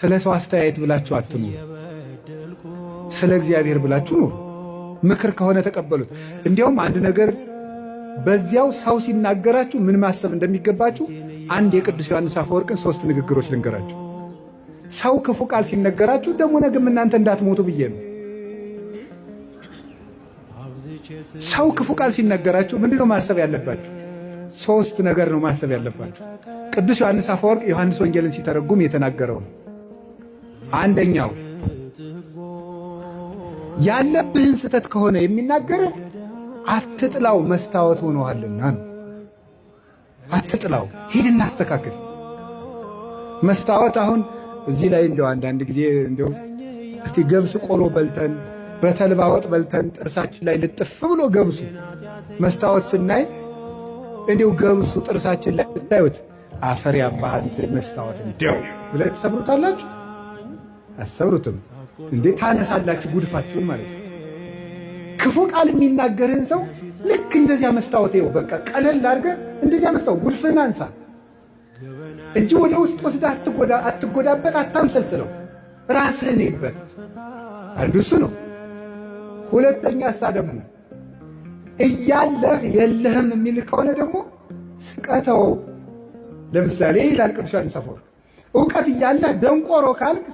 ስለ ሰው አስተያየት ብላችሁ አትኑሩ። ስለ እግዚአብሔር ብላችሁ ኑሩ። ምክር ከሆነ ተቀበሉት። እንዲያውም አንድ ነገር በዚያው ሰው ሲናገራችሁ ምን ማሰብ እንደሚገባችሁ አንድ የቅዱስ ዮሐንስ አፈወርቅን ሶስት ንግግሮች ልንገራችሁ። ሰው ክፉ ቃል ሲነገራችሁ ደግሞ ነገም እናንተ እንዳትሞቱ ብዬ ነው። ሰው ክፉ ቃል ሲነገራችሁ ምንድነው ማሰብ ያለባችሁ? ሶስት ነገር ነው ማሰብ ያለባችሁ። ቅዱስ ዮሐንስ አፈወርቅ ዮሐንስ ወንጌልን ሲተረጉም የተናገረው ነው። አንደኛው ያለብህን ስህተት ከሆነ የሚናገርህ አትጥላው፣ መስታወት ሆኖሃልና ነው። አትጥላው፣ ሂድና አስተካክል። መስታወት አሁን እዚህ ላይ እንደው አንዳንድ ጊዜ እንደው እስቲ ገብስ ቆሎ በልተን በተልባ ወጥ በልተን ጥርሳችን ላይ ልጥፍ ብሎ ገብሱ መስታወት ስናይ እንዲው ገብሱ ጥርሳችን ላይ ብታዩት አፈር ያባህንት መስታወት እንዲያው ብለህ ትሰብሩታላችሁ? አሰብሩትም እንዴ ታነሳላችሁ፣ ጉድፋችሁን ማለት ነው። ክፉ ቃል የሚናገርህን ሰው ልክ እንደዚያ መስታወት ይኸው በቃ ቀለል አድርገህ እንደዚያ መስታወት ጉድፍህን አንሳ እንጂ ወደ ውስጥ ወስደህ አትጎዳበት፣ አታምሰልስለው፣ ራስህን ይበት። አንዱ እሱ ነው። ሁለተኛ እሳ ደግሞ እያለህ የለህም የሚል ከሆነ ደግሞ ስቀተው። ለምሳሌ ይላል ቅዱስ ዮሐንስ አፈወርቅ እውቀት እያለህ ደንቆሮ ካልክ